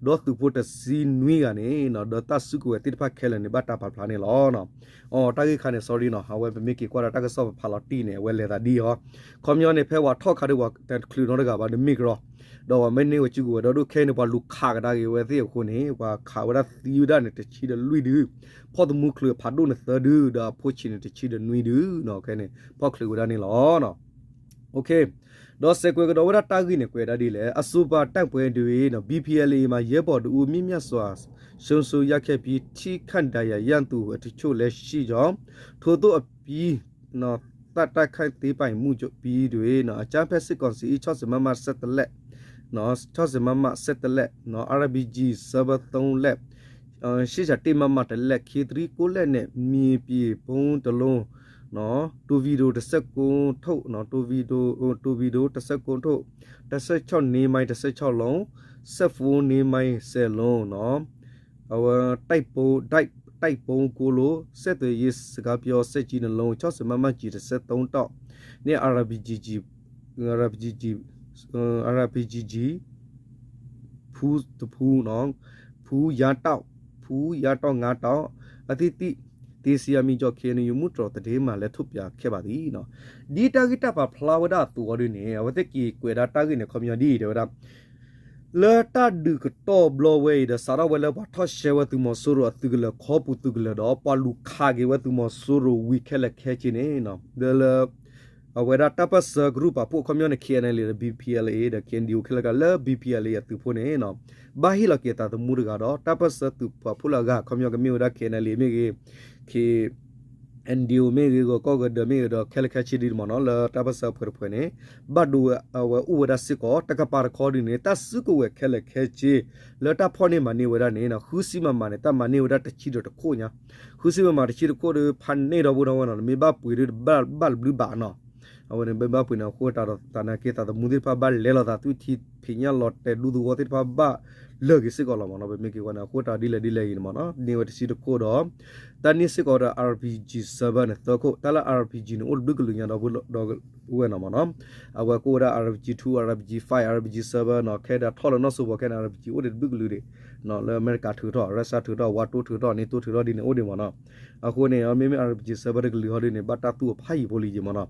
ဂၤ ဒီးသုးဖိတဆံနွံဂၤန့ၣ် ဒီးတၢ်စုကဝဲၤသ့ၣ်တဖၣ်ခဲလၢာ်န့ၣ် ဘၣ်တၢ်ပာ်ဖျါန့ၣ်လီၤ. အတၢ်ဂ့ၢ်ခါန့ၣ် sorry နီၤ အဝဲပမ့ၢ်က့ၤကွၢ်ဒီးတၢ်ကစီၣ်ပဖးလီၤတံၢ်န့ၣ် အဝဲလဲၤသးဒ်အီၤ ခီပညီန့ၣ် ဖဲပှၤထီၣ်ခါဒီးပှၤတချုးနီတဂၤဘၣ် တမ့ၢ်ကရီ ဒီးပှၤမ့ၢ်န့ၢ်ဝဲစုကဝဲၤဒီးဒိၣ်ခဲအံၤန့ၣ် ပှၤလူၤခးကဒါက့ၤဝဲသ့ၣ်အဃိန့ၣ် ပှၤခးဝဲဒၣ်သံဝဲဒၣ်န့ၣ် တဆံဒီးလွံၢ်ဒု ဖီၣ်သမူချုးဖးဒိၣ်န့ၣ်သၢဒု ဒီးအဖိဆံးန့ၣ် တဆံဒီးနွံဒု ခဲန့ၣ် ဖီၣ်ချုးဝဲဒၣ်န့ၣ်လီၤ. ဒီးဆဲးကွဲးကဒီးဝဲဒၣ်တၢ်ဂ့ၢ်န့ၣ် ကွဲးဒၣ်ဒ်လဲၣ်, အဆိုပါတိုက်ပွဲတွင် ဘီပီအယ်လ်အေမှ ရဲဘော်တစ်ဦး မြင့်မြတ်စွာ ဆုံးရှုံးရခဲ့ပြီး ထိခိုက်ဒဏ်ရာရသူအချို့လည်းရှိကြောင်း ထိုသို့အပြီး တပ်တိုက်ခိုက်သိမ်းပိုက်မှုပြီးတွင် အကြမ်းဖက်စစ်ကောင်စီ၏ ခြောက်ဆယ်မမ ဆယ့်တစ်လက် ခြောက်ဆယ်မမ ဆယ့်တစ်လက် RPG ဆယ့်သုံးလက် ရှစ်ဆယ့်တစ် မမ တစ်လက် ခေတ်သီကိုးလက်နှင့် မြေပြင်ဗုံးတစ်လုံး တော်ပီဒို တစ်စက်ကိုးထုတ် တော်ပီဒို တစ်စက်ကိုးထုတ် တစ်စက်ခြောက် နေမိုင်း တစ်စက်ခြောက်လုံး စက်ဖိုး နေမိုင်း ဆယ်လုံး အဝဲ တိုက်ပုံး တိုက် တိုက်ပုံးကိုးလုံး ဆက်သွယ်ရေးစကားပြော စက်ကြီးနှစ်လုံး ခြောက်ဆယ်မမ ကျည် တစ်ဆယ့်သုံးတောင့် နှင့် RPG RPG RPG ဖူးတစ်ဖူး ဖူးယါတောင့် ဖူးယါတောင့် ငါးတောင့် အသီးသီး သေဆုံးမှုကြောင့် KNU မုၢ်တြီၤသတင်းမှလည်း ထုတ်ပြန်ခဲ့ပါသည် ဒ်တၢ်ဂ့ၢ်တၢ်ပာ်ဖျါဝဲဒၣ်အသိးအီၤဒ်န့ၣ် အဝဲသ့ၣ်က့ၤကွဲးဒၣ်တၢ်ဂ့ၢ်န့ၣ် ခီပညီဒ်အံၤ တဲဝဲဒၣ် လၢတၢ်ဒုးကတီၢ်ဘျီဝဲအံၤဒီး စးထီၣ်ဝဲလၢပှၤထီၣ်ရှဲဝဲသုးမီၤစိရိၤအသုးကလၢၤခီပူၤသုးကလၢၤဒီး ပှၤလူၤခးက့ၤဝဲသုးမီၤစိရိၤဝံၤခဲလၢာ်ခဲဆ့န့ၣ် ဒီးလၢ အဝဲဒၣ်တၢ်ပၢၢ်ဆၢကရူၢ်ပာ်ဖှိၣ် ခီပညီန့ၣ် KNLA ဒီး BPLA ဒီး KNDO ခဲလၢာ်ခဲဆ့ လၢ BPLA အသုးဖိန့ၣ် ဘၣ်ဟ့ၣ်လီၤက့ၤသးသမူတဂၤဒီး တၢ်ပၢၢ်ဆၢသုးပာ်ဖှိၣ်လၢအဂၤ ခီပညီကမ့ၢ်ဝဲဒၣ် KNLA မ့ၢ်ဂ့ၤ K NDO မ့ၢ်ဂ့ၤ ဂီၤကီၢ်ဂီၤဒၢးမ့ၢ်ဂ့ၤဒီး ခဲလၢာ်ခဲဆ့ဒ်န့ၣ်မ့ၢ်နီၤ လၢတၢ်ပၢၢ်ဆၢအဖှဲးတဖှဲးန့ၣ် ဘၣ်ဒိဝဲအဝဲအိၣ်ဝဲဒၣ်စ့ၢ်ကီး တကပၤတခီဒ်န့ၣ် တၢ်စုကဝဲၤခဲလၢာ်ခဲဆ့ လၢတၢ်ဖီၣ်န့ၢ်မၤန့ၢ်ဝဲဒၣ်န့ၣ် ဃုဆံ မမ န့ၣ် တၢ်မၤန့ၢ်ဝဲဒၣ်တဆံဒီးတခိၣ်ညါ ဃုဆံ မမ တဆံတခိၣ်ဒီး ဖးန့ၢ်ဒီပုၢ်ဒီဝဲၢ်နီၤ နမ့ၢ်ဘၣ်ပှ့ၤဒီး ဘၣ်ဘၣ်တဘျုးဘၣ်နီၤ အဝဲန့ၣ်မ့ၢ်ဘၣ်ပှ့ၤန့ၣ် အဃိတၢ်ဒီးသနာ်က့ သးသမူသ့ၣ်တဖၣ်ဘၣ်လဲၤလီၤသး သွံၣ်ထံဖံးညၣ်လီၤတဲာ်ဒူသဝီသ့ၣ်တဖၣ်ဘၣ်လၢာ်က့ၤစ့ၢ်ကီးလီၤမ့ၢ်နီၤ ပမ့ၢ်က့ၤဝဲန့ၣ် အဃိတၢ်ဒ်လဲၣ်ဒ်လဲၣ်အံၤန့ၣ်မ့ၢ်နီၤ န့ၢ်ဝဲတဆံတခိၣ်ဒီး တၢ်န့ၢ်စ့ၢ်ကီးဒီး RPG server န့ၣ် သၢခိၣ် တၢ်လၢ RPG န့ၣ် အိၣ်တဘျုးကလုာ်ညါဒီပုၢ်ဒီဝဲၢ်နီၤမ့ၢ်နီၤ အဝဲကအိၣ်ဝဲဒၣ် RPG two RPG five RPG seven နီၤ ခဲဒၣ်ထီၣ်လၢနီၢ်စိၤဘီခဲန့ၣ် RPG အိၣ်ဒံးတဘျုးကလုာ်ဒံး လၢအမဲရကၤထုးထီၣ် Russia ထုးထီၣ် ဝါတိၢ်ထုးထီၣ် NATO ထုးထီၣ်ဒ်န့ၣ်အိၣ်ဒံးမ့ၢ်နီၤ အဃိန့ၣ် မ့မ့ၢ် RPG server တကလုာ်ဟီဒ်န့ၣ် ဘၣ်တၢ်သူၣ်အဖးယံာ်ဖိလံယံာ်မ့ၢ်နီၤ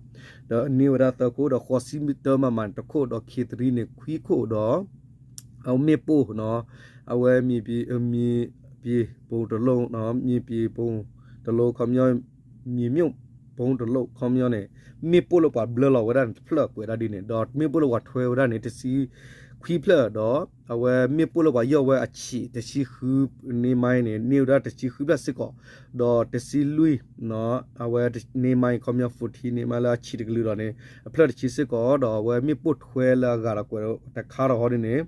ဒီးန့ၢ်ဝဲဒၣ်သၢခိၣ်ဒီး ဃိးဆံ မမ န့ၣ် တခိၣ်ဒီး K three န့ၣ် ခွံခိၣ်ဒီး အမ့ၣ်ပိၢ်နီၤ အဝဲမ့ၢ် မြေပြင်ပုံတစ်လုံး မြေပြင်ပုံတစ်လုံး ခီပညီ မြေမြုပ်ပုံတစ်လုံး ခီပညီန့ၣ် မ့ၣ်ပိၢ်လၢပှၤဘျၢလီၤဝဲဒၣ်န့ၣ်တဖျၢၣ်ကွဲးဒၣ်ဒ်န့ၣ် ဒီးမ့ၣ်ပိၢ်လၢပှၤထွဲဝဲဒၣ်န့ၣ် တဆံခွံဖျၢၣ် ဒီးအဝဲမ့ၣ်ပိၢ်လၢပှၤယီၢ်ဝဲအဆံး တဆံဃု န့ၢ်မါန့ၣ် န့ၢ်ဝဲဒၣ်တဆံဃုဖျၢၣ်စ့ၢ်ကီး ဒီးတဆံလွံၢ် အဝဲန့ၢ်မါအံၤ ခီပညီ fourteen န့ၢ်မါလၢအဆံးတကလုာ်ဒီးန့ၣ် အဖျၢၣ်တဆံစ့ၢ်ကီး ဒီးအဝဲမ့ၣ်ပိၢ်ထွဲလၢအဂၤဒီးကွဲးတခါဒီးဟီဒ်န့ၣ်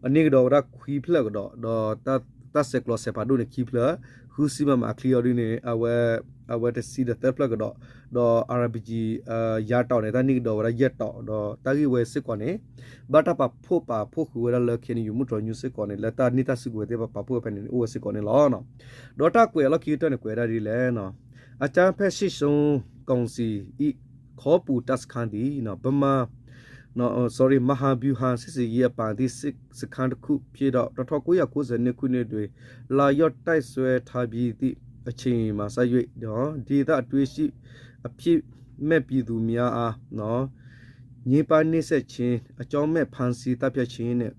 အန့ၢ်ကဒီးဝဲဒၣ်ခွံဖျၢၣ်ကဒီး ဒီးတၢ်ဆဲးကျိးစဲးဖးဒိၣ်န့ၣ်ခံဖျၢၣ် ဃုဆံ မမ အချံအီၤဒ်န့ၣ် အဝဲ အဝဲတဆံဒီးသၢဖျၢၣ်ကဒီး ဒီး RPG ယၤတီၤန့ၣ် တၢ်န့ၢ်ကဒီးဝဲဒၣ်ယဲၢ်တီၤ ဒီးတၢ်ဂ့ၢ်ဝဲစ့ၢ်ကီးန့ၣ် ဘၣ်တၢ်ပာ်ဖှိၣ်ပာ်ဖှိၣ်ဃုာ်ဝဲဒၣ်လၢ KNU မုၢ်တြီၤ news စ့ၢ်ကီးန့ၣ် လၢတၢ်န့ၢ်တၢ်စုကဝဲၤသ့ၣ်တဖၣ်ပာ်ဖှိၣ်ဝဲဖဲန့ၣ် အိၣ်ဝဲစ့ၢ်ကီးန့ၣ်လီၤ. ဒီးတၢ်ကွဲးအလီၢ်ခံကတၢၢ်န့ၣ် ကွဲးဒၣ်ဒ်လဲၣ် အကြမ်းဖက်စစ်ကောင်စီ၏ ခီပူၤတပ်စခန်းသည် ဗမာ sorry မဟာဗျူဟာစစ်ဆင်ရေးအပိုင်းသစ် စစ်စခန်းတစ်ခုဖြစ်တော့ တစ်ထောင့်ကိုးရာကိုးဆယ်နှစ်ခုနှစ်တွင် လာရောက်တပ်စွဲထားပြီးသည့်အချိန်မှစ၍ ဒေသအတွင်းရှိ အပြစ်မဲ့ပြည်သူများအား ညှဉ်းပန်းနှိပ်စက်ခြင်း၊ အကြောင်းမဲ့ဖမ်းဆီးသတ်ဖြတ်ခြင်းနှင့်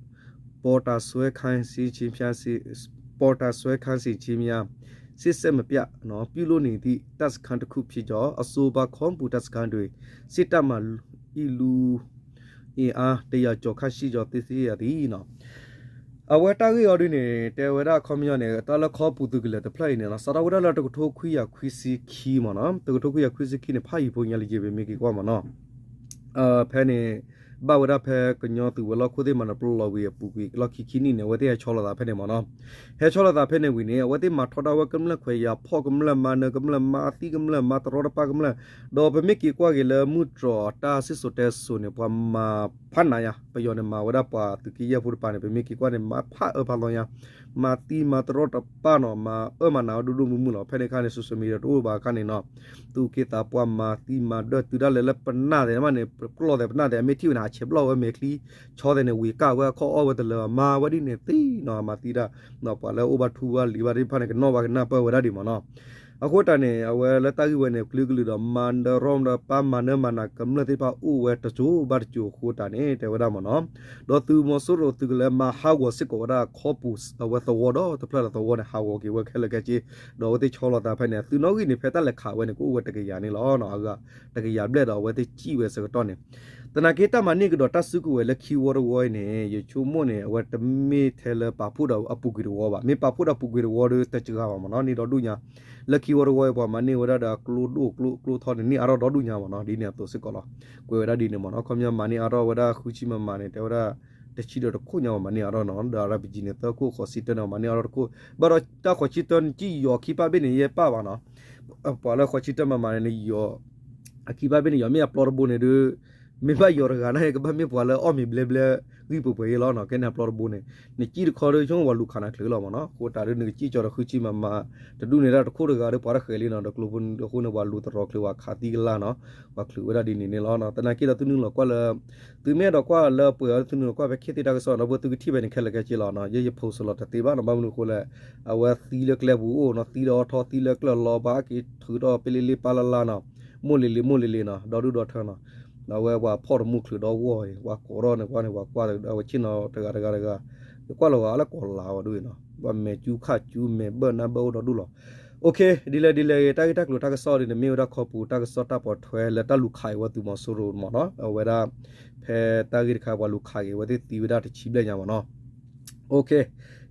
ပေါ်တာဆွဲဖမ်းဆီးခြင်းများ ပေါ်တာဆွဲဖမ်းဆီးခြင်းများ စစ်ဆင်မပြတ် ပြုလုပ်နေသည့်တပ်စခန်းတစ်ခုဖြစ်ကြောင်း အဆိုပါခီပူတပ်စခန်းတွင် စစ်တပ်မှ အင်အားတစ်ရာကျော်ခန့်ရှိကြောင်းသိရှိရသည်. အဝဲတၢ်ဂ့ၢ်အီၤဒ်န့ၣ် တဲဝဲဒၣ်ခီပညီန့ၣ် တၢ်လၢခီပူသုးကလၢၤတဖျၢၣ်အံၤန့ၣ်လီၤ စးထီၣ်ဝဲဒၣ်လၢတကထိခွံကယၤခွံဆံခံမ့ၢ်နီၤ တကထိခွံကယၤခွံဆံခံန့ၣ် ဖးယံၤဖိညါလၢယပမ့ၢ်က့ၤကွၢ်မ့ၢ်နီၤ ဖဲန့ၣ် ဘၣ်ဝဲဒၣ်ဖဲကညီသုးဝဲၤလီၢ်ခိၣ်သ့ၣ်မၤနၢၤပျီလီၤဝံၤအပူၤကွံာ်လီၢ်ခံခံနံၣ်န့ၣ် အဝဲသ့ၣ်ဟဲဆီလီၤသးဖဲန့ၣ်မ့ၢ်နီၤ ဟဲဆီလီၤသးဖဲန့ၣ်ဝံၤန့ၣ် အဝဲသ့ၣ်မၤထီဒါဝဲကမျၢၢ်ခွဲးယာ်ဖီၣ်ကမျၢၢ် မၤနၢၤကမျၢၢ် မၤသံကမျၢၢ် မၤတရီတပါကမျၢၢ် ဒီးပမ့ၢ်က့ၤကွၢ်က့ၤလၢမုၢ်တြီၤအတၢ်စံၣ်စိၤတဲစိၤန့ၣ် ပှၤမၤဖးနးယါ ပယီၤန့ၣ်မၤဝဲဒၣ်ပှၤသုးက့ယဲၢ်ဖိတပၤန့ၣ် ပမ့ၢ်က့ၤကွၢ်န့ၣ် မၤဖးအၢဖးသီညါ မၤသံမၤတရီတပါနီၤ မၤအၢမၤနးဝဲဒိၣ်ဒိၣ်မုၢ်မုၢ်လီၤ ဖဲန့ၣ်အခါန့ၣ် social media တအိၣ်ဘၣ်အခါန့ၣ်နီၤ သူၣ်က့သးပှၢ်မၤသံမၤဒၢၣ်တုၤဒၣ်လဲာ်လၢပနၢ်သ့ၣ်မးန့ၣ် ပကျီၢ်သဲးပနၢ်သ့ၣ် အမ့ၢ်ထံၣ်ဝဲန့ၣ် အဆဲးဘျီၣ်ဝဲမဲာ်ချံ ဆီသဲးန့ၣ် ဝံၤကၢ်ဝဲအခီၣ်အီၣ်ဝဲတလၢာ် မၤဝဲဒ်န့ၣ်သ့နီၤ မၤသံဒၣ် ပှၤလၢအိၣ်ဘၣ်ထူဘၣ်လံၤဘၣ်သ့ၣ်တဖၣ်န့ၣ် ကနီၣ်ဘၣ်ကနၢ်ပၢၢ်ဝဲဒၣ်ဒံးမ့ၢ်နီၤ အဃိတၢ်န့ၣ် အဝဲလၢတၢ်ဂ့ၢ်ဝဲန့ၣ် ကလုာ်ကလုာ်ဒီး မၤနၢၤရီမၤနၢၤပၢ်မၤနၢၤမၤနးကမျၢၢ်သ့ၣ်တဖၣ်အိၣ်ဝဲတစိၤဘၣ်တစိၤအဃိတၢ်န့ၣ် တဲဝဲဒၣ်မ့ၢ်နီၤ ဒီးသုးမီၤစိရိၤသုးကလၢၤမၤဟးဂီၤစ့ၢ်ကီးဝဲဒၣ်ခီပူၤ အဝဲသဝီဒီတဖျၢၣ်ဒီးသဝီန့ၣ် ဟးဂီၤက့ၤဝဲခဲလၢာ်ခဲဆ့ ဒီးအဝဲသ့ၣ်ဆီလီၤသးဖဲန့ၣ် သုးနီၣ်ဂံၢ်န့ၣ် ဖဲတၢ်လဲၤခးဝဲန့ၣ် ကအိၣ်ဝဲတကယၤန့ၣ်လီၤ အဂၤတကယၤဘျဲၣ်ဒီးအဝဲသ့ၣ်စံၣ်ဝဲဆၢကတီၢ်န့ၣ် သနာ်က့တၢ်မၤန့ၢ်ကဒီးတၢ်စုကဝဲၤလၢခံဝီတဝီအံၤန့ၣ် ယဆိကမိၣ်န့ၣ် အဝဲတမ့ၢ်ထဲလၢပာ်ဖှိၣ်ဒီးအပူၤကွံာ်တဝီဘၣ် မ့ၢ်ပာ်ဖှိၣ်ဒီးအပူၤကွံာ်တဝီဒီးတစှၤဘၣ်မ့ၢ်နီၤ န့ၢ်ဒီဒူၣ်ညါ လၢခံဝီတဝီအံၤ ပှၤမၤန့ၢ်ဝဲဒၣ်ဒီးအကျိဒိၣ်ကျိ ကျိထီန့ၣ် န့ၢ်အါထီၣ်ဒီဒူၣ်ညါမ့ၢ်နီၤ ဒ်န့ၣ်အသိးစ့ၢ်ကီးလီၤ ကွဲးဝဲဒၣ်ဒ်န့ၣ်မ့ၢ်နီၤ ခီပညီမၤန့ၢ်အါထီၣ်ဝဲဒၣ်ဃုဆံ မမ န့ၣ် တဲဝဲဒၣ် တဆံဒီးတခိၣ်ညါမ့ၢ်မၤန့ၢ်အါထီၣ်နီၤ ဒီး RPG န့ၣ် သၢခိၣ်ဃိးဆံတၢန့ၣ် မၤန့ၢ်အါထီၣ်တခိၣ် ဘၣ်ဒီးတၢ်ဃိးဆံတၢနကံၣ်ယီၤခံပၢ်ဘ့ၣ်န့ၣ် ယဲပၢ်ဘၣ်နီၤ ပှၤလၢဃိးဆံတၢမမ န့ၣ် နယီၤ အခံပၢ်ဘ့ၣ်န့ၣ် ယီၤမ့ၢ်အပျီတဘိန့ၣ်ဒီး မ့ၢ်ဘၣ်ယီၤတဂၤန့ၣ် ကဘၣ်မ့ၢ်ပှၤလၢအီၣ်မ့ၤဘျဲဘျဲ ဂံၢ်ပှဲၤပှဲၤအံၤလီၤနီၤ ကဲန့ၣ်အပျီတဘိန့ၣ် နကံၣ်တခီဒီး ဆိကမိၣ်ပှၤလူၤခးနၤချုးလီၤမ့ၢ်နီၤ အဃိတၢ်ဒီးနကစံၣ်ကၠီၤဒီးဃုဆံ မမ တဒူၣ်န့ၣ်ဒၣ်တခိၣ်တဂၤဒီးပှၤတဃဲၤလံနီၤ ဒီးကျိဖိအဃိန့ၣ် ပှၤလူၤသရီၤချုးပှၤခးသံကလါနီၤ ပှၤချုးဝဲဒၣ်ဒ်န့ၣ်န့ၣ်လီၤ သနာ်က့ဒီးသုနုာ်လီၤကွၢ်လၢ သုမ့ၢ်အဲၣ်ဒိးကွၢ်လၢပှဲၤအီၤ သုနုာ်လီၤကွၢ်ဖဲ ခေတ်သစ် တၢ်ကစီၣ်နီၤ ပသုကထံၣ်ဖဲန့ၣ်ခဲလၢာ်ခဲဆ့လီၤနီၤ ယဲယ post လီၤတသ့ဘၣ်နီၤ ဘၣ်မနုၤအဃိလဲၣ် အဝဲသံလၢကျဲပူၤအိၣ်နီၤ သံလၢအီထီ သံလၢကျၢၢ်လီၤ ဘၣ်က့ၤထုးထီၣ်ပ့လ့လ့ပၢ်လၢ်လၢ်နီၤ မိၢ်လ့လ့မိၢ်လ့လ့နီၤ ဒီဒူၣ်ဒီထၢနီၤ အဝဲပှၤဖီၣ်တမူချုးဒီဂီၢ်အံၤ ပှၤကိးထီၣ်န့ၣ်ကွၢ်န့ၣ် ပှၤကွၢ်အဝဲဆ့ၣ်နီၤတဂၤတဂၤတဂၤ ယကွၢ်လီၤဂာ်လၢကိးလၤဝဲဒၣ်အံၤနီၤ ပှၤမဲာ်ကၠူခၣ်ကၠူမဲာ်ဘၢၣ်နၢ်ဘၢၣ်အိၣ်ဒီဒူၣ်လီၤ OK ဒ်လဲၣ်ဒ်လဲၣ်ဂ့ၤ တၢ်ဂ့ၢ်တၢ်ကျိၤတၢ်ကစီၣ်ဒ်န့ၣ် မ့ၢ်ဝဲဒၣ်ခီပူၤတၢ်ကစီၣ်တၢ်ပိာ်ထွဲလၢတၢ်လူၤခးက့ၤဝဲသုးမီၤစိရိၤမ့ၢ်နီၤ အဝဲဒၣ် ဖဲတၢ်ဂ့ၢ်တခါပှၤလူၤခးက့ၤဝဲသ့ၣ်သံဝဲဒၣ်တဆံဘျဲၣ်ညါမ့ၢ်နီၤ OK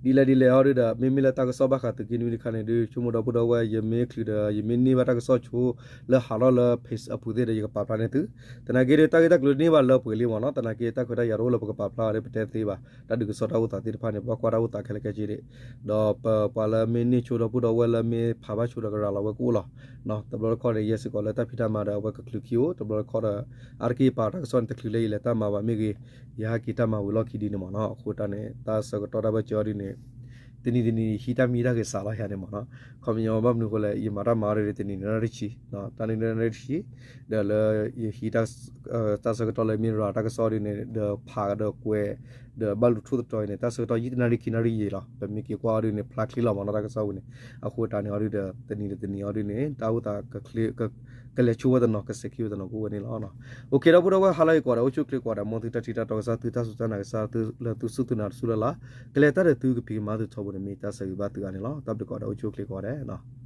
ဒ်လဲၣ်ဒ်လဲၣ်အီၤဒုဒီး မ့မ့ၢ်လၢတၢ်ကစီၣ်ဘၣ်ဃးသုးက့နွံတခါန့ၣ်ဒု ဆိကမိၣ်ဒီပုၢ်ဒီဝဲၢ် ယမ့ၢ်ချုးဒီး ယမ့ၢ်န့ၢ်ဘၣ်တၢ်ကစီၣ်ဆိလၢဟးထီၣ်လၢ page အပူၤသ့ၣ်ဒီး ယကပာ်ဖျါန့ၢ်သု သနာ်က့ဒီး တၢ်ဂ့ၢ်တၢ်ကျိၤန့ၢ်ဘၣ်လၢပှဲၤလံမ့ၢ်နီၤ သနာ်က့တၢ်ခွဲးတၢ်ယာ်တအိၣ်လၢပကပာ်ဖျါဒီး ပတဲသ့ဘၣ် တၢ်ဒုးကစီၣ်တၢ်အိၣ်သးသ့ၣ်တဖၣ်န့ၣ် ပဘၣ်ကွၢ်တၢ်အိၣ်သးခဲလၢာ်ခဲဆ့ဒံး ဒီးပပှၤလၢမ့ၢ်န့ၢ်ဆိဒီပုၢ်ဒီဝဲၢ်လၢမ့ၢ်ဖးဘၣ်ဆိဒီးကရၤလီၤဝဲကအိၣ်လီၤ တဘျီတခီၣ်န့ၣ် ယဲစ့ၢ်ကီးလၢတၢ်ဖံးတၢ်မၤဒီးအဝဲကချုးခံအိၣ် တဘျီတခီၣ်ဒီး အါတက့ၢ်ပာ်တၢ်ကစီၣ်န့ၣ် တချုးလၢယလဲၤတၢ်မၤဘၣ်မ့ၢ်ဂ့ၤ ယဟဲက့ၤတၢ်မၤဝံၤလီၢ်ခံဒ်န့ၣ်မ့ၢ်နီၤ အဃိတၢ်န့ၣ် တၢ်ဆၢကတီၢ်တၢ်ဘၢၣ်စၢၤအီၤဒ်န့ၣ် တနံၤတနံၤ ဟံးတၢ်မံတၢ်ဂ့ၤစးလီၤယၤန့ၣ်မ့ၢ်နီၤ ခီပညီဘၣ်မနုၤအဃိလဲၣ် ယမၤတၢ်မၤအီၤဒ်တနံၤန့ၣ်တၢ်တဆံ တၢ်န့ၣ်တၢ်တဆံ ဒီးလၢယဟံး တၢ်ဆၢကတီၢ်လၢမ့ၢ်ရၤတၢ်ကစီၣ်ဒ်န့ၣ် ဒီးဖးဒီးကွဲး ဒီးဘၣ်လူၤထိၣ်သတြီၤအံၤန့ၣ် တၢ်ဆၢကတီၢ်ယံာ်တနၣ်ရံၣ်ခံနၣ်ရံၣ်ယံာ်လီၤ. ပမ့ၢ်က့ၤကွၢ်အီၤဒုန့ၣ် ဖျါချ့လီၤမးနီၤ တၢ်ကစီၣ်ဝံၤန့ၣ်. အဃိသတးန့ၣ်အီၤဒုဒီး တနံၤတနံၤအီၤဒုန့ၣ် တၢ်အိၣ်သး ကလဲၤဆိဝဲတနီၤ ကစဲးခံဝဲတနီၤကအိၣ်ဝဲန့ၣ်လီၤ. အိၣ်ခ့ ဒီပုၢ်ဒီဝဲၢ် ဟါလၢအဂ့ၤကိးဂၤဒဲး အိၣ်ဆူၣ်အိၣ်ချ့ကိးဂၤဒဲး မ်သုတၢ်ထံၣ်တၢ်တီကစၢ် သုတၢ်စူၢ်တၢ်နာ်ကစၢ် သုလၢသုစူၢ်သုနာ်တစူၢ်လၢ်လၢ် ကလဲၤတၢ်ဒီးသုကဖံးကမၤသုထီဘိန့ၣ် မ့ၢ်တၢ်ဆၢဂ့ၤဘၣ်သုအါန့ၣ်လီၤ. တၢ်ဘျုးကိးဂၤဒဲး အိၣ်ဆူၣ်အိၣ်ချ့ကိးဂၤဒဲး